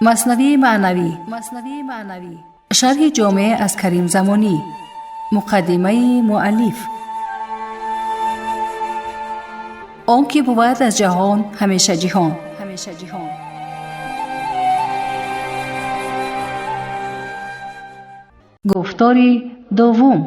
Маснавии маънавӣ, шарҳи ҷомеъ аз Карим Замонӣ, муқаддимаи муаллиф. Он ки бувад аз ҷаҳон ҳамеша ҷиҳон. Гуфтори дуввум.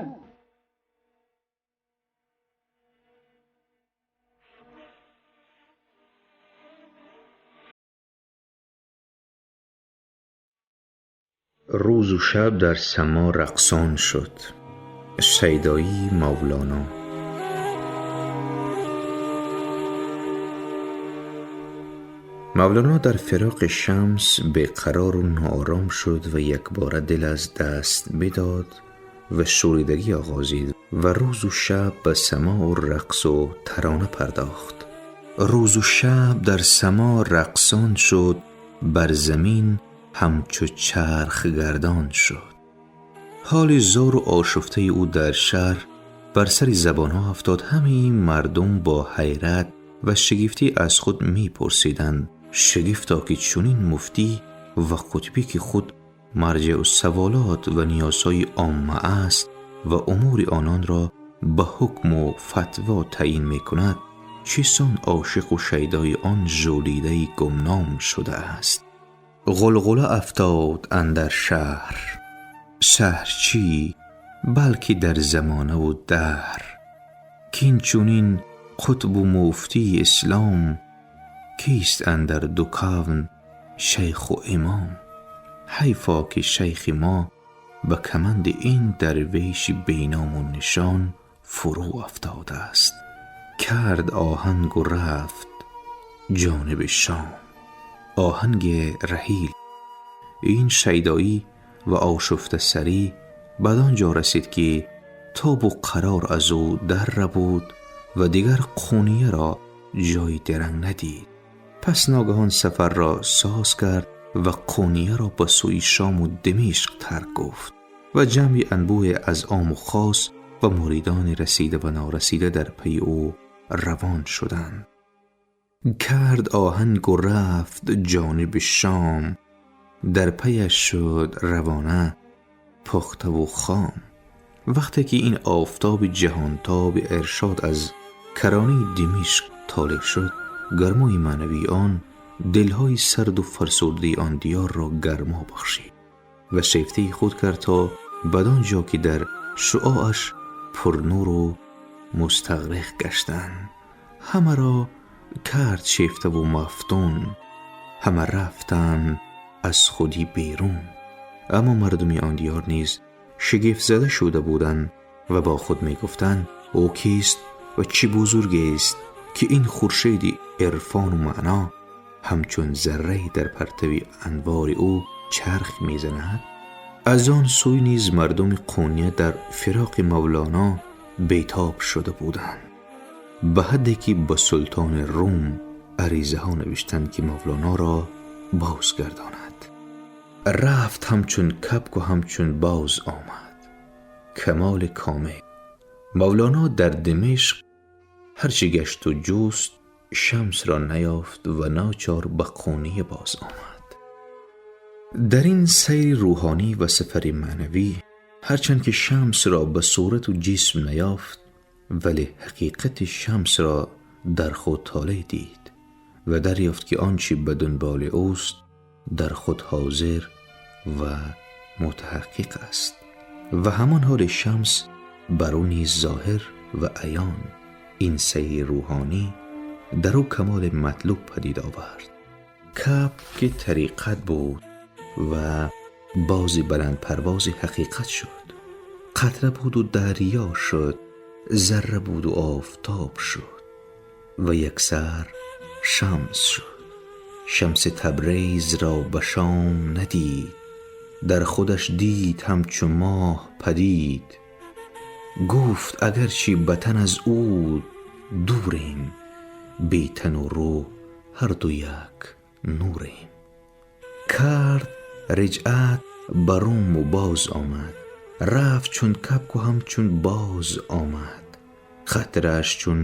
Рӯзу шаб дар само рақсон шуд шайдоии Мавлоно. Мавлоно дар фироқи Шамс беқарору ноором шуд ва якбора дил аз даст бидод ва шӯридагӣ оғозид ва рӯзу шаб ба самоу рақсу тарона пардохт. Рӯзу шаб дар само рақсон шуд, бар замин ҳамчу чарх гардон шуд. Ҳоли зору ошуфтаи ӯ дар шаҳр бар сари забонҳо афтод. Ҳамаи мардум бо ҳайрат ва шигифтӣ аз худ мепурсиданд: шигифто ки чунин муфтӣ ва қутбӣ, ки худ марҷеу саволот ва ниёзҳои омма аст ва умури ононро ба ҳукму фатво таъйин мекунад, чӣ сон ошиқу шайдои он жӯлидаи гумном шудааст? Ғулғула афтод андар шаҳр, шаҳр чӣ, балки дар замонаву даҳр, кин чунин қутбу муфтии ислом кист андар ду кавн шайху имом? Ҳайфо ки шайхи мо ба каманди ин дарвеши беному нишон фурӯ афтодааст. Кард оҳангу рафт ҷониби Шом, оҳанги раҳил. Ин шайдоӣ ва ошуфтасарӣ бад он ҷо расид, ки тобу қарор аз ӯ дар рабуд ва дигар Қунияро ҷои деранг надид. Пас ногаҳон сафарро соз кард ва Қунияро ба сӯи Шому Димишқ тарк гуфт ва ҷамъи анбӯҳе аз ому хос ва муридони расида ва норасида дар пайи ӯ равон шуданд. Кард оҳангу рафт ҷониби Шом, дар паяш шуд равона пухтаву хом. Вақте ки ин офтоби ҷаҳонтоби иршод аз каронаи Димишқ толеъ шуд, гармои маънавии он дилҳои сарду фарсудаи он диёрро гармо бахшид ва шефтаи худ кард, то бад он ҷо ки дар шуоаш пурнуру мустағриқ гаштанд. Ҳамаро кард шефтаву мафтун, ҳама рафтанд аз худӣ берун. Аммо мардуми он диёр низ шигифтзада шуда буданд ва бо худ мегуфтанд: ӯ кист ва чӣ бузургест, ки ин хуршеди ирфону маъно ҳамчун заррае дар партави анвори ӯ чарх мезанад? Аз он сӯй низ мардуми Қуния дар фироқи Мавлоно бетоб шуда буданд, ба ҳадде ки ба султони Рум аризаҳо навиштанд, ки Мавлоноро бозгардонад. Рафт ҳамчун кабку ҳамчун боз омад, камоли комил. Мавлоно дар Димишқ ҳарчи гашту ҷуст, Шамсро наёфт ва ночор ба Қуния боз омад. Дар ин сайри рӯҳонӣ ва сафари маънавӣ, ҳарчанд ки Шамсро ба сурату ҷисм наёфт, вале ҳақиқати Шамсро дар худ толеъ дид ва дарёфт, ки он чӣ ба дунболи ӯст, дар худ ҳозир ва мутаҳаққиқ аст ва ҳамон ҳоли Шамс бар ӯ низ зоҳир ва аён. Ин сайри рӯҳонӣ дар ӯ камоли матлуб падид овард. Кабк ки тариқат буд ва бози баландпарвози ҳақиқат шуд, қатра буду дарё шуд, зарра буду офтоб шуд ва яксар Шамс шуд. Шамси Табрезро ба Шом надид, дар худаш дид ҳамчу моҳ падид. Гуфт: агарчи ба тан аз ӯ дурем, бе тану рӯҳ ҳарду як нурем. Кард риҷъат ба Руму боз омад, рафт чун кабку ҳамчун боз омад, қатраш чун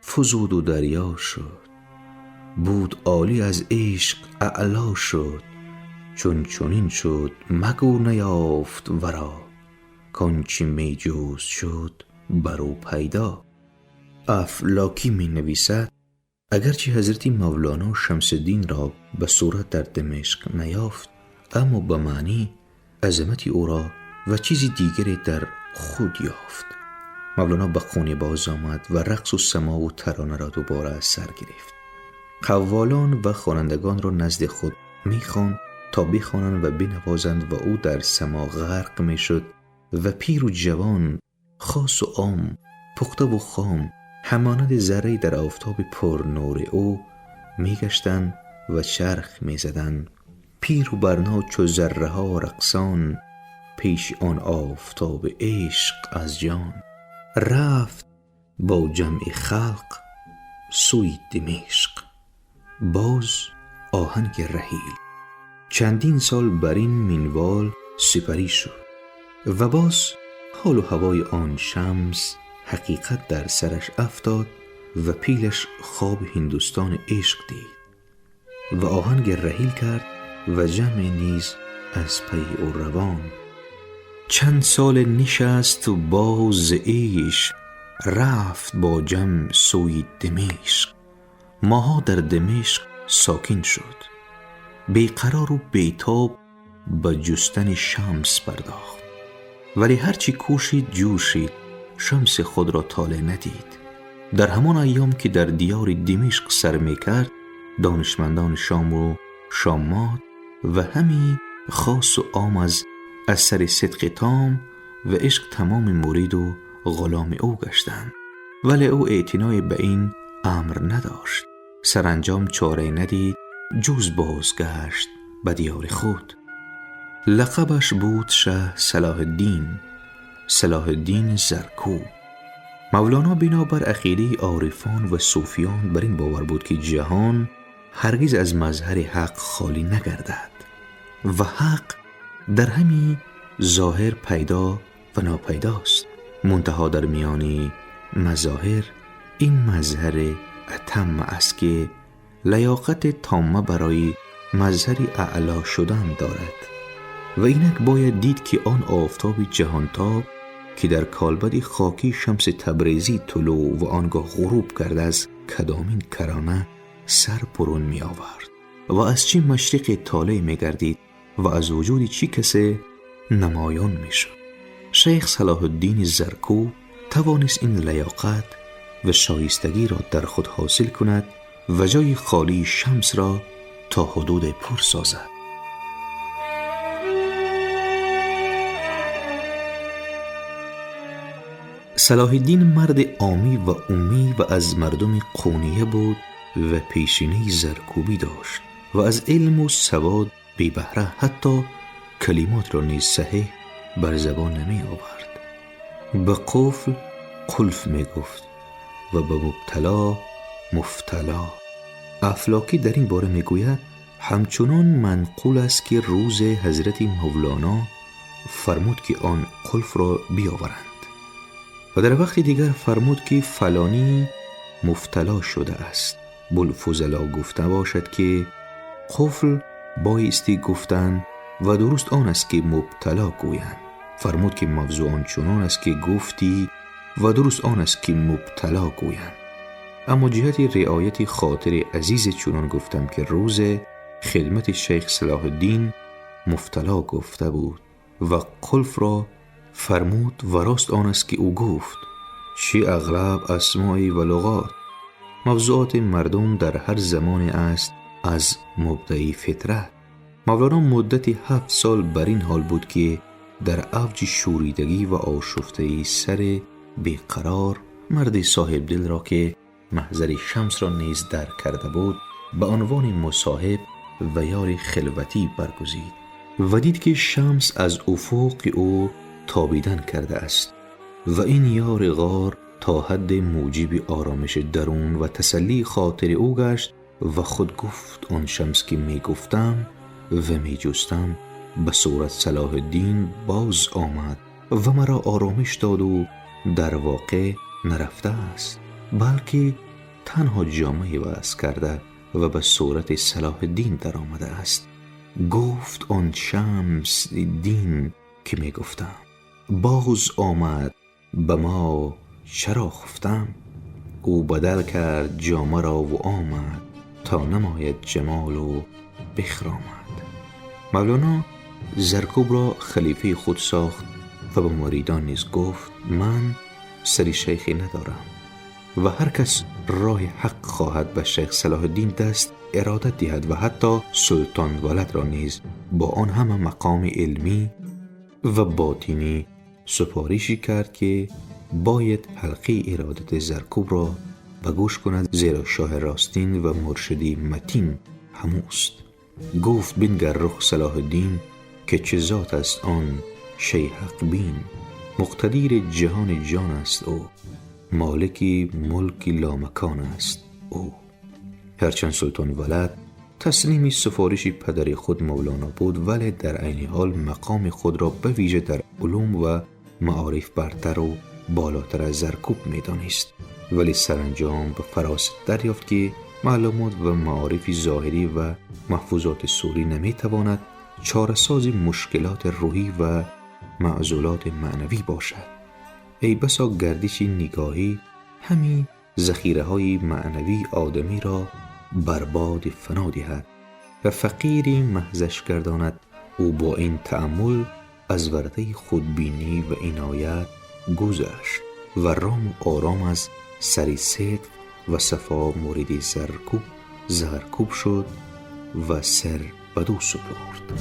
фузуду дарё шуд, буд олӣ аз ишқ аъло шуд. چون چنین شد مگو نیافت ورا، کآنچه می جست شد بر او پیدا. افلاکی می نویسد اگرچه حضرت مولانا شمس الدین را به صورت در دمشق نیافت، اما به معنی عظمت او را و چیز دیگری در خود یافت. مولانا به خانه باز آمد و رقص و سماع و ترانه را دوباره از سر گرفت. قوالان و خوانندگان را نزد خود می‌خواند تا بخوانند و بنوازند و او در سماع غرق می‌شد و پیر و جوان، خاص و عام، پخته و خام، همانند ذره در آفتاب پر نور او می‌گشتند و چرخ می‌زدند. پیر و برنا چو ذره ها رقصان، پیش آن آفتاب عشق از جان. رفت با جمع خلق سوی دمشق، باز آهنگ رحیل. چندین سال بر این منوال سپری شد و باز حال و هوای آن شمس حقیقت در سرش افتاد و پیلش خواب هندوستان عشق دید و آهنگ رحیل کرد و جمع نیز از پی او روان. چند سال نشست و باز عشق، رفت با جمع سوی دمشق. ماها در دمشق ساکن شد، بیقرار و بیتاب به جستن شمس پرداخت. ولی هرچی کوشید جوشید، شمس خود را طالع ندید. در همان ایام که در دیار دمشق سر میکرد، دانشمندان شام و شامات و همی خاص و عام از اثر صدق تام و عشق تمام مرید و غلام او گشتند، ولی او اعتنای به این امر نداشت. سرانجام چاره ندید جز بازگشت به دیار خود. لقبش بود شه صلاح الدین، صلاح الدین زرکوب. مولانا بنابر عقیده عارفان و صوفیان بر این باور بود که جهان هرگز از مظهر حق خالی نگردد و حق در همی ظاهر پیدا و ناپیداست، منتها در میان مظاهر این مظهر اتم است که لیاقت تامه برای مظهر اعلی شدن دارد. و اینک باید دید که آن آفتاب جهانتاب که در کالبد خاکی شمس تبریزی طلوع و آنگاه غروب کرد، از کدامین کرانه سر برون می آورد و از چه مشرق طالع می گردید و از وجود چه کسی نمایان می شد. شیخ صلاح الدین زرکوب توانست این لیاقت و شایستگی را در خود حاصل کند و جای خالی شمس را تا حدود پر سازد. صلاح الدین مرد عامی و امی و از مردم قونیه بود و پیشینه زرکوبی داشت و از علم و سواد بی بهره، حتی کلمات را نیز صحیح بر زبان نمی آورد. به قفل قلف می گفت و به مبتلا مفتلا. افلاکی در این باره می گوید همچنان منقول است که روز حضرت مولانا فرمود که آن قلف را بیاورند و در وقت دیگر فرمود که فلانی مفتلا شده است. بوالفضلا گفته باشد که قفل بایستی گفتن و درست آن است که مبتلا گویند. فرمود که موضوع آن چنان است که گفتی و درست آن است که مبتلا گویند. اما جهت رعایت خاطر عزیز چنان گفتم که روز خدمت شیخ صلاح الدین مفتلا گفته بود و قلف را فرمود و راست آن است که او گفت. چه اغلب اسماعی و لغات موضوعات مردم در هر زمان است از مبدعی فطرت. مولانا مدت 7 سال بر این حال بود که در اوج شوریدگی و آشفتگی سر بیقرار مرد صاحب دل را که محضر شمس را نیز درک کرده بود به عنوان مصاحب و یار خلوتی برگزید و دید که شمس از افق او تابیدن کرده است و این یار غار تا حد موجب آرامش درون و تسلی خاطر او گشت و خود گفت آن شمس که می گفتم و می جستم به صورت صلاح الدین باز آمد و مرا آرامش داد و در واقع نرفته است، بلکه تنها جامه وضع کرده و به صورت صلاح الدین در آمده است. گفت آن شمس دین که می گفتم، باز آمد به ما چرا خفتم. او بدل کرد جامه را و آمد، تا نماید جمال و بخرامد. مولانا زرکوب را خلیفه خود ساخت و به مریدان نیز گفت من سری شیخی ندارم و هر کس راه حق خواهد به شیخ صلاح الدین دست ارادت دهد و حتی سلطان ولد را نیز با آن همه مقام علمی و باطینی سپارشی کرد که باید حلقه ارادت زرکوب را به گوش کند، زیرا شاه راستین و مرشدی متین هموست. گفت بنگر رخ صلاح الدین که چه ذات است آن شیخ حق بین. مقتدیر جهان جان است او، مالک ملک لامکان است او. هرچند سلطان ولد تسلیم سفارش پدر خود مولانا بود، ولی در عین حال مقام خود را به ویژه در علوم و معارف برتر و بالاتر از زرکوب می‌دانست. ولی سرانجام به فراست دریافت که معلومات و معارف ظاهری و محفوظات صوری نمی‌تواند چاره‌ساز مشکلات روحی و معضلات معنوی باشد. ای بسا گردش نگاهی همین ذخیره‌های معنوی آدمی را برباد فنا دهد و فقیری محضش گرداند. او با این تأمل از ورطه خودبینی و عنایت گذشت و رام و آرام از سری صدق و صفا مورد زرکوب شد و سر بدو سپرد.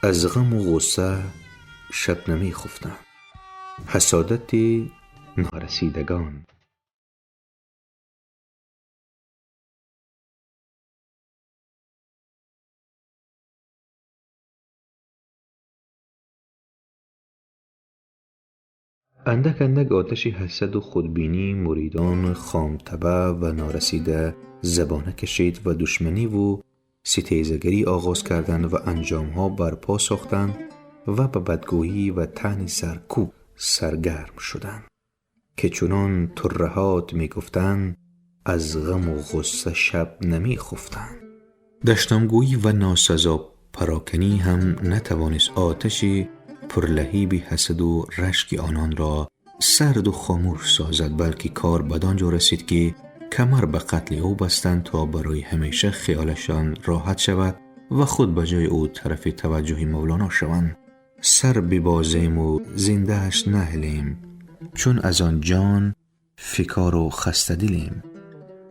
از غم و غصه شب نمی خفتم، حسادت نارسیدگان. اندک اندک آتش حسد و خودبینی مریدان خامطبع و نارسیده زبانه کشید و دشمنی و ستیزگری آغاز کردند و انجامها برپا ساختند و به بدگویی و طعن زرکوب سرگرم شدند که چنان ترهات می گفتند از غم و غصه شب نمی خفتند. دشنامگویی و ناسزا پراکنی هم نتوانست آتش پرلهیب حسد و رشک آنان را سرد و خاموش سازد، بلکه کار بدانجا رسید که کمر به قتل او بستند تا برای همیشه خیالشان راحت شود و خود به جای او طرف توجه مولانا شوند. سر ببازیم و زندهش نهلیم، چون از آن جان فکار و خسته دلیم.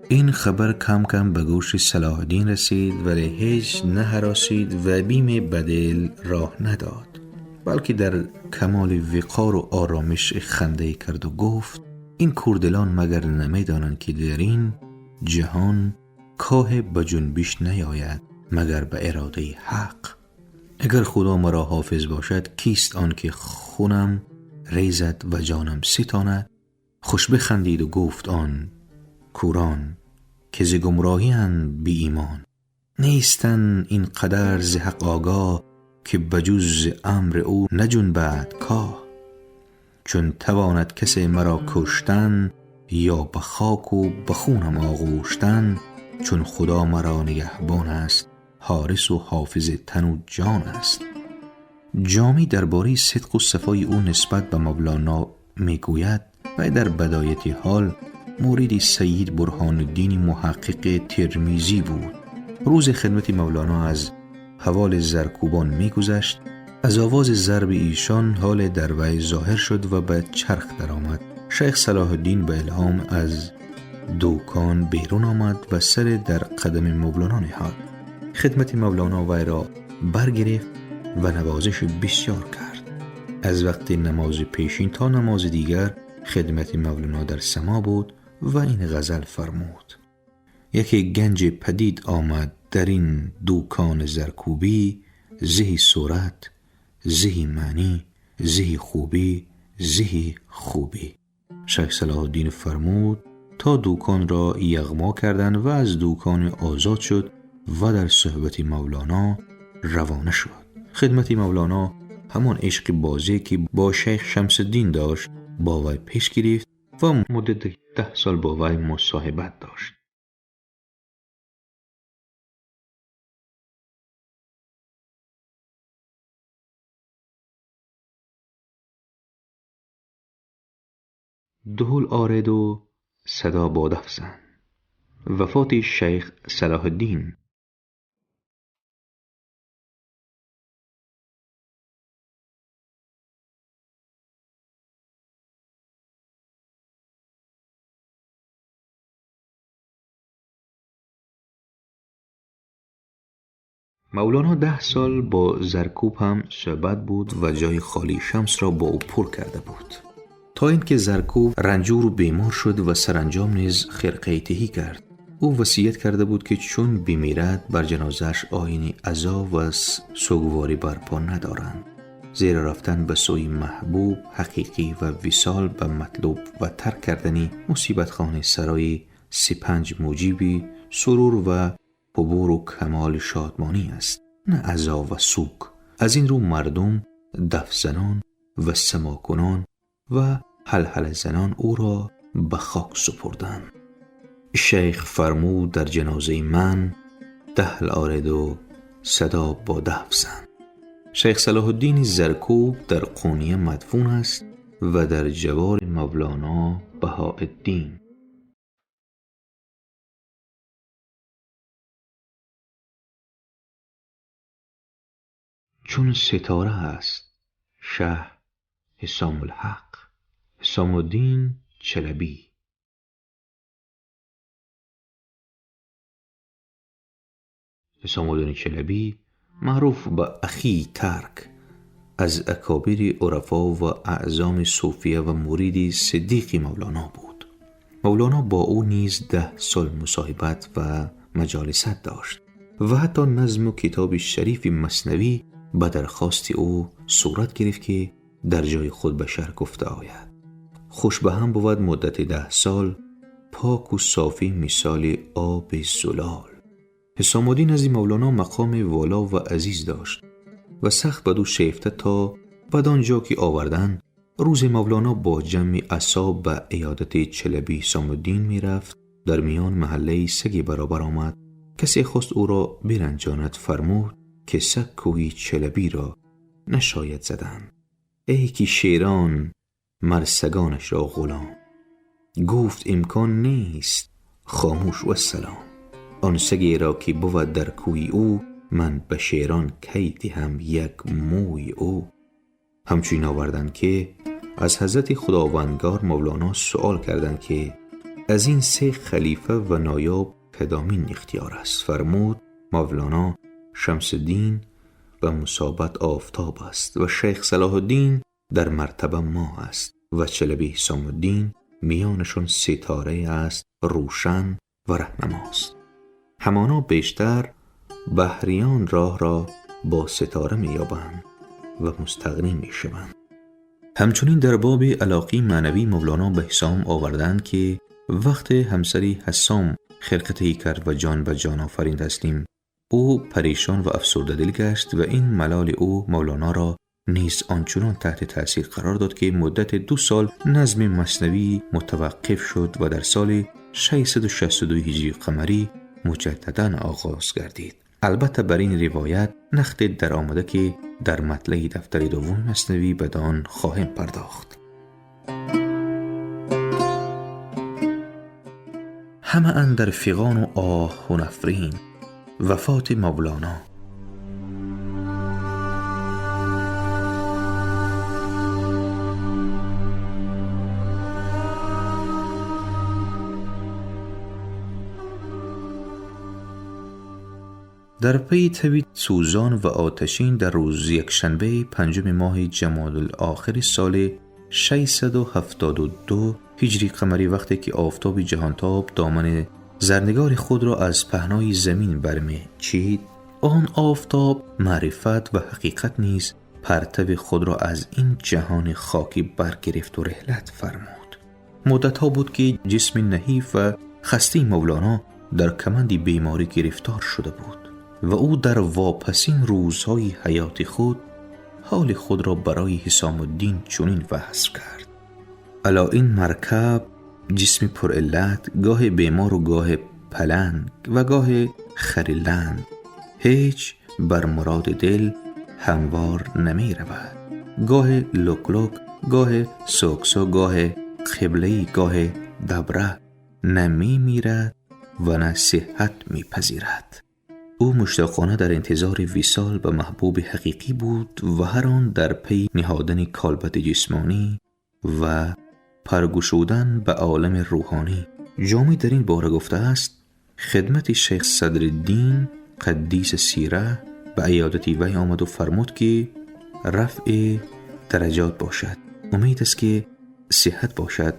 این خبر کم کم به گوش صلاح الدین رسید، ولی هیچ نهراسید و بیم بدل راه نداد، بلکه در کمال وقار و آرامش خنده کرد و گفت این کوردلان مگر نمیدانند که در این جهان کاه به جنبش نیاید مگر به اراده حق؟ اگر خدا مرا حافظ باشد کیست آن که خونم ریزد و جانم ستاند؟ خوش بخندید و گفت آن کوران که ز گمراهی اند بی ایمان. نیستند این قدر ز حق آگاه که بجز امر او نجنبد کاه. چون تواند کسی مرا کشتن یا به خاک و به خونم آغوشتن، چون خدا مرا نگهبان است، حارس و حافظ تن و جان است. جامی درباره صدق و صفای او نسبت به مولانا میگوید و در بدایت حال مورد سید برهان الدین محقق ترمیزی بود. روز خدمت مولانا از حوال زرکوبان میگذشت. از آواز ضرب ایشان حال در وی ظاهر شد و به چرخ درآمد. شیخ صلاح الدین به الهام از دوکان بیرون آمد و سر در قدم مولانا نهاد. خدمت مولانا وی را برگرفت و نوازش بسیار کرد. از وقت نماز پیشین تا نماز دیگر خدمت مولانا در سما بود و این غزل فرمود: یکی گنج پدید آمد در این دوکان زرکوبی، زهی صورت زهی معنی زهی خوبی زهی خوبی. شیخ صلاح الدین فرمود تا دوکان را یغما کردند و از دوکان آزاد شد و در صحبت مولانا روانه شد. Хидмати Мавлоно ҳамон ишқи бозие ки бо Шайх Шамсуддин дошт, бо вай пеш гирифт ва муддати 10 сол бо вай мусоҳибат дошт. دهل آرد و صدا با دف زن. وفات شیخ صلاح الدین. مولانا 10 سال با زرکوب هم صحبت بود و جای خالی شمس را با او پر کرده بود، تا اینکه زرکوب رنجور و بیمار شد و سرانجام نیز خرقه تهی کرد. او وصیت کرده بود که چون بمیرد بر جنازه‌اش آیین عزا و سوگواری برپا ندارند، زیرا رفتن به سوی محبوب حقیقی و وصال به مطلوب و ترک کردن مصیبت خانه سرای 35 موجبی سرور و حبور و کمال شادمانی است، نه عزا و سوگ. از این رو مردم دف زنان و سماکنان و هلهله زنان او را به خاک سپردند. شیخ فرمود در جنازه من دهل آرد و صدا با دف زن. شیخ صلاح الدین زرکوب در قونیه مدفون است و در جوار مولانا بهاءالدین. چون ستاره است شه حسام الحق، حسام الدین چلبی. حسام الدین چلبی معروف به اخی ترک، از اکابر عرفا و اعظام صوفیه و مرید صدیق مولانا بود. مولانا با او نیز 10 سال مصاحبت و مجالست داشت و حتی نظم و کتاب شریف مثنوی به درخواست او صورت گرفت که در جای خود به شهر گفته آید. خوش به هم بود مدت 10 سال، پاک و صافی مثال آب زلال. حسام الدین از مولانا مقام والا و عزیز داشت و سخت بدو شیفته تا بدان جا که آوردن. روز مولانا با جمع اصحاب به عیادت چلبی حسام الدین می رفت. در میان محله سگی برابر آمد. کسی خواست او را برنجاند، فرمود که سگ کوی چلبی را نشاید زدن. ای که شیران مر سگانش را غلام. گفت امکان نیست، خاموش و سلام. آن سگی را که بود در کوی او، من به شیران کی دهم یک موی او. همچنین آوردند که از حضرت خداوندگار مولانا سوال کردند که از این 3 خلیفه و نایاب کدامین اختیار است؟ فرمود مولانا شمس الدین و مثابت آفتاب است و شیخ صلاح الدین در مرتبه ما است و چلبی حسام الدین میانشون ستاره است، روشن و رهنماست. همانا بیشتر بحریان راه را با ستاره می‌یابند و مستغنی می‌شوند. همچنین در باب علاقی معنوی مولانا به حسام آوردند که وقت همسری حسام خرقتی کرد و جان به جان آفرین تسلیم، او پریشان و افسرده دل گشت و این ملال او مولانا را نیز آنچنان تحت تاثیر قرار داد که مدت 2 سال نظم مثنوی متوقف شد و در سال 662 هجری قمری مجددا آغاز گردید. البته بر این روایت نقد در آمده که در مطلع دفتر دوم مثنوی بدان خواهیم پرداخت. همه اندر فغان و آه و نفرین. وفات مولانا. در پی تبی سوزان و آتشین در روز یکشنبه 5 ماه جمادی الاخر سال 672 هجری قمری، وقتی که آفتاب جهانتاب دامن زرنگار خود را از پهنای زمین برمی چید، آن آفتاب معرفت و حقیقت نیز پرتو خود را از این جهان خاکی برگرفت و رحلت فرمود. مدتها بود که جسم نحیف و خسته مولانا در کمند بیماری گرفتار شده بود. و او در واپسین روزهای حیات خود حال خود را برای حسام الدین چنین وصف کرد: علی این مرکب جسم پرعلت، گاه بیمار و گاه پلنگ و گاه خریلند، هیچ بر مراد دل هموار نمی رود. گاه لک لک، گاه سوکسو، گاه قبله، گاه دبره، نه می میرد و نه صحت می پذیرد. او مشتاقانه در انتظار وصال به محبوب حقیقی بود و هر آن در پی نهادن کالبد جسمانی و پرگشودن به عالم روحانی. جامی در این باره گفته است: خدمت شیخ صدرالدین قدیس سیره به عیادت وی آمد و فرمود که رفع درجات باشد، امید است که صحت باشد.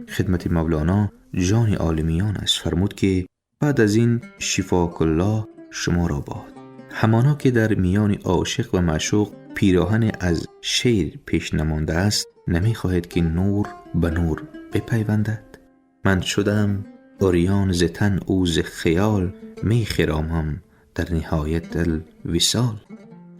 خدمت مولانا جان عالمیان است. فرمود که بعد از این شفاک الله شما را باد. همانا که در میان عاشق و معشوق پیراهن از شیر پیش نمانده است، نمیخواهد که نور به نور بپیوندد. من شدم عریان ز تن، او ز خیال، می خرامم در نهایت الوصال.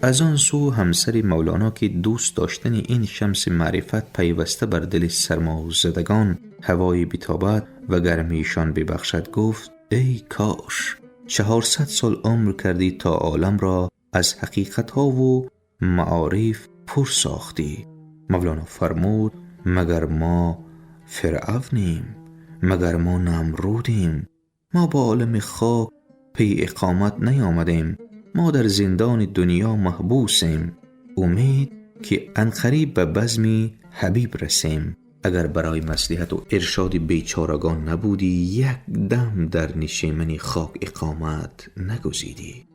از آن سو همسر مولانا که دوست داشتن این شمس معرفت پیوسته بر دل سرمازدگان هوای بتابد و گرمیشان ببخشد، گفت: ای کاش 400 سال عمر کردی تا عالم را از حقیقتها و معارف پر ساختی. مولانا فرمود: مگر ما فرعونیم؟ مگر ما نمرودیم؟ ما با عالم خاک پی اقامت نیامدیم. ما در زندان دنیا محبوسیم. امید که عنقریب به بزم حبیب رسیم. اگر برای مصلحت و ارشاد بیچارگان نبودی، یک دم در نشیمن خاک اقامت نگزیدی.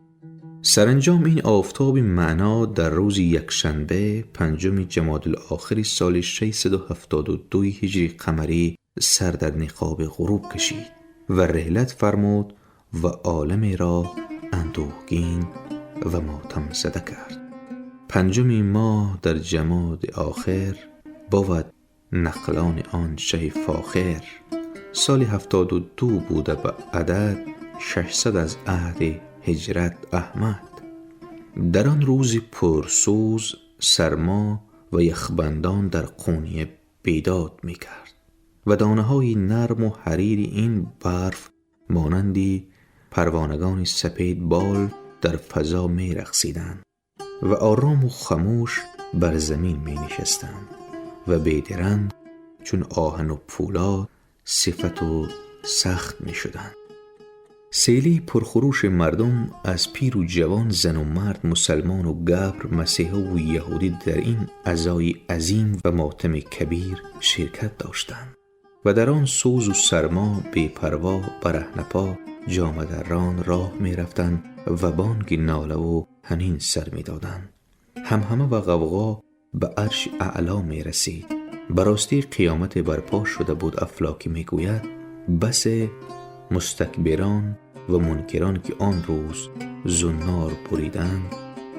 سرانجام این آفتاب معنا در روز یکشنبه 5 جمادی الاخر سال 672 هجری قمری سر در نقاب غروب کشید و رحلت فرمود و عالم را اندوهگین و ماتم زده کرد. 5 ماه در جماد آخر بود نقلان آن شه فاخر. سال 72 بوده به عدد 600 از عهد هجرت احمد. در آن روز پرسوز سرما و یخبندان در قونیه بیداد می کرد و دانه های نرم و حریر این برف مانندی پروانگان سپید بال در فضا می رقصیدند و آرام و خاموش بر زمین می نشستند و بیدرنگ چون آهن و پولاد صفت و سخت می شدند. سیلی پرخروش مردم از پیر و جوان، زن و مرد، مسلمان و گبر، مسیحی و یهودی در این عزای عظیم و ماتم کبیر شرکت داشتند و در آن سوز و سرما بی پروا برهنه پا جامه دران راه می رفتند و بانگ ناله و حنین سر می دادند. همهمه و غوغا به عرش اعلا می رسید. براستی قیامت برپا شده بود. افلاکی می گوید: بس مستکبران و منکران که آن روز زنار بریدند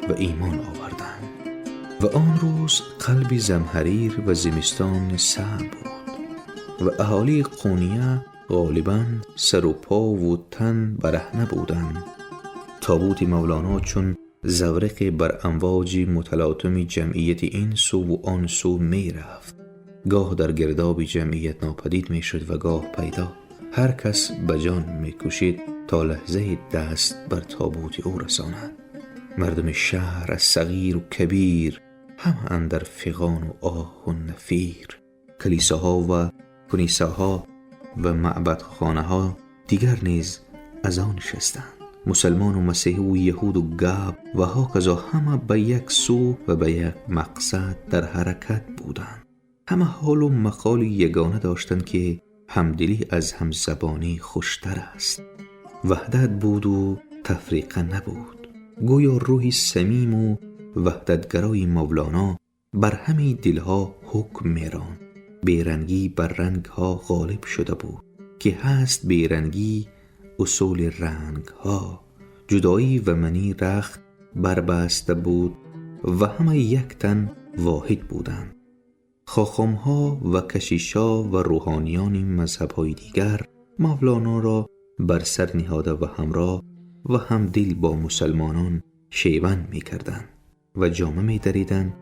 و ایمان آوردند. و آن روز قلب زمهریر و زمستان صعب بود و اهالی قونیه غالبا سر و پا و تن برهنه بودند. تابوت مولانا چون زورق بر امواج متلاطم جمعیت این سو و آن سو می رفت. گاه در گرداب جمعیت ناپدید می شد و گاه پیدا. هر کس به جان می کوشید تا لحظه دست بر تابوت او رساند. مردم شهر از صغیر و کبیر هم اندر فغان و آه و نفیر. کلیساها و کنیساها و معبدخانه ها دیگر نیز از آن نشستند. مسلمان و مسیحی و یهود و گب و هاکذا همه به یک سو و به یک مقصد در حرکت بودند. همه حال و مقال یگانه داشتند که همدلی از همزبانی خوشتر است. وحدت بود و تفریقه نبود. گویا روح صمیم و وحدتگرای مولانا بر همه دلها حکم می‌راند. بیرنگی بر رنگها غالب شده بود که هست بیرنگی اصول رنگها. جدایی و منی رخت بربسته بود و همه یک تن واحد بودند. خاخامها و کشیشا و روحانیان مذهب‌های دیگر مولانا را بر سر نهاده و همراه و هم دل با مسلمانان شیون می کردند و جامه می دریدند.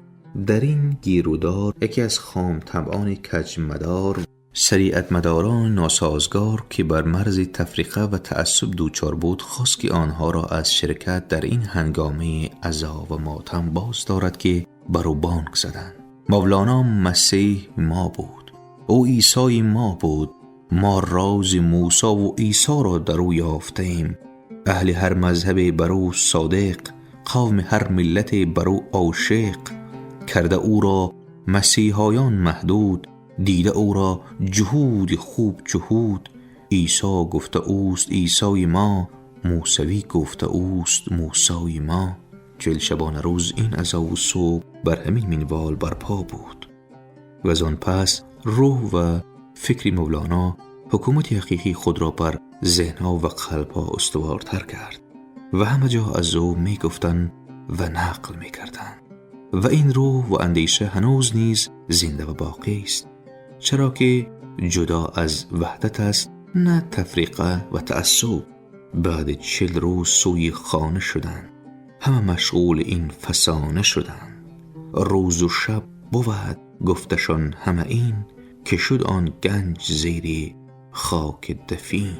در این گیرودار یکی از خام طبعان کجمدار، شریعتمداران ناسازگار که بر مرز تفریقه و تعصب دوچار بود، خواست که آنها را از شرکت در این هنگامه عزا و ماتم باز دارد که بر او بانگ زدند: مولانا مسیح ما بود، او عیسی ما بود، ما راز موسی و عیسی را در او یافتیم. اهل هر مذهب بر او صادق، قوم هر ملت بر او عاشق. کرده او را مسیحایان محدود، دیده او را جهود خوب جهود. عیسی گفته اوست عیسی ما، موسوی گفته اوست موسی ما. 40 شبانه روز این عزا و صبح بر همین منوال برپا بود و از آن پس روح و فکر مولانا حکومت حقیقی خود را بر ذهنها و قلبها استوارتر کرد و همه جا از او می گفتند و نقل می کردند و این روح و اندیشه هنوز نیز زنده و باقی است، چرا که جدا از وحدت است نه تفریقه و تعصب. بعد 40 روز سوی خانه شدند، همه مشغول این فسانه شدند. روز و شب بود گفتشان همه این، که شد آن گنج زیر خاک دفین.